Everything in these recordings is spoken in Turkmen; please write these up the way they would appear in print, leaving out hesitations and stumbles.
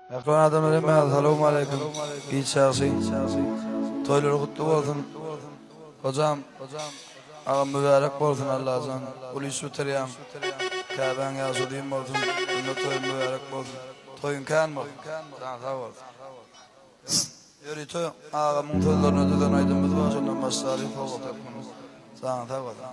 Mähriban adamlar hemmäňize salowmaleýkim. Giç ýagşy. Toýlary gutly bolsun. Hojam, agam mübärek bolsun Allajan. Uly iş bitirýäň. Käbäň ýagşy uzyn bolsun. Günde toýuň mübärek bolsun. Toýuň kän bolsun. Janyň sag bolsun. Ýörite agamyň sözlerine düzen aýdymymyz bar şondan başlalyň sowgat hökmünde. Janyň sag bolsun.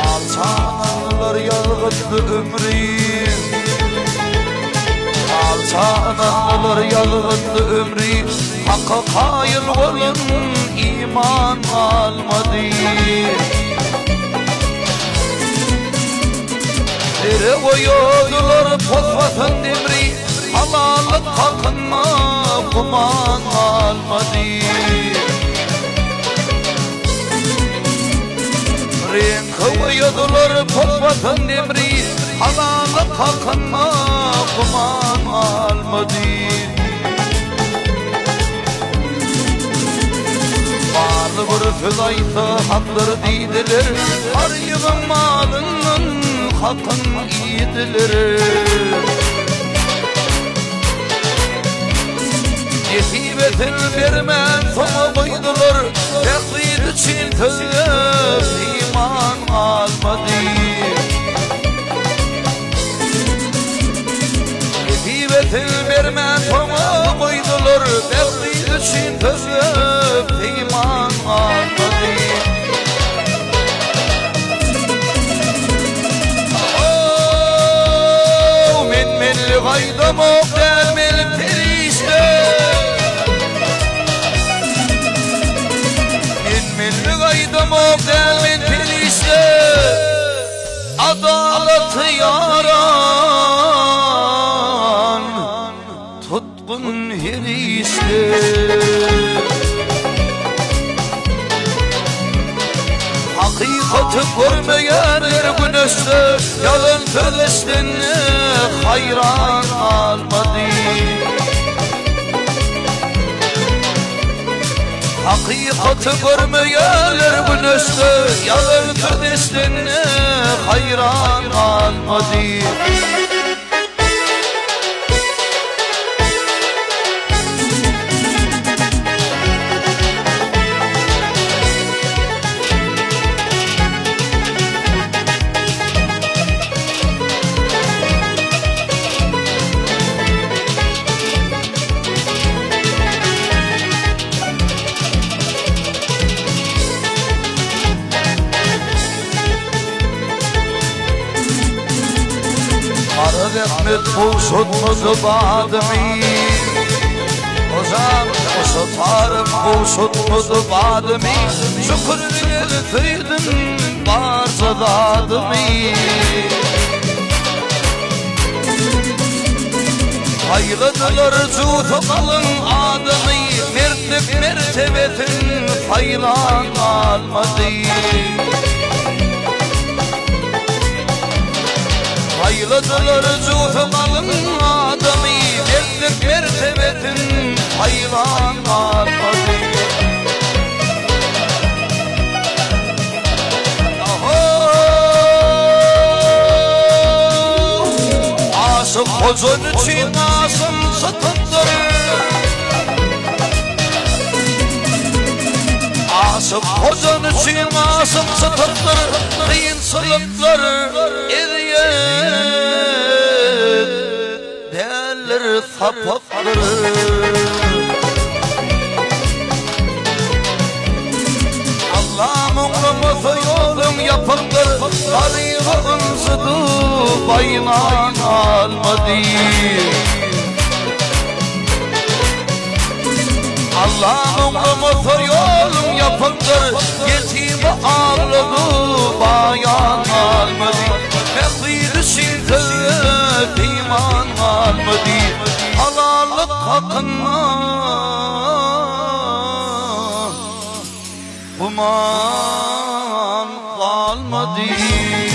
Alçananlar ýazgytly ömri Alçananlar ýazgytly ömri Haka kaýyl bolan iman galmady. Dere goýadylar posbasan demri, Halallyk hakynda güman galmady. Reňke goýadylar posbasan demri, Halallyk hakynda güman galmady. Barly bir söz aýtsa hakdyr diýdiler, Garybyň malyndan hakyn iýdiler. Nesibesin bermän soňa goýdular, Bähbit üçin sözde peýman galmady. Nesibesin bermän soňa goýdular, Bähbit üçin sözde peýman galmady. Ow, men menli gaýdamok däl men perişde. Men menli gaýdamok däl men perişde. Adalaty ýaran tutgun her işde. Hakykaty görmeýänler güneşde, Ýalan söz eşdende haýran galmady. Hakykaty görmeýärler güneşde, Ýalan söz eşdende haýran galmady. Gara zähmet gowşatmady badymy, Hojam, goşa tarym gowşatmady badymy, Şükür bilen söýdüm barja zadymy. Saýladylar jusa galyň adamy, Mertlik mertebesin saýlan galmady. Saýladylar jusa galyň adamy, Mertlik mertebesin saýlan galmady. Aşyk hojan üçin aşym çytypdyr. Aşyk hojan üçin aşym çytypdyr. Kynçylyklar ezýet däldir sapakdyr. Allam oňlamasa ýoluň ýapykdyr, Garyba ynjydy, baýlan almady. Allam oňlamasa ýoluň ýapykdyr, Ýetimi aglady, baýan. Hakynda Güman galmady.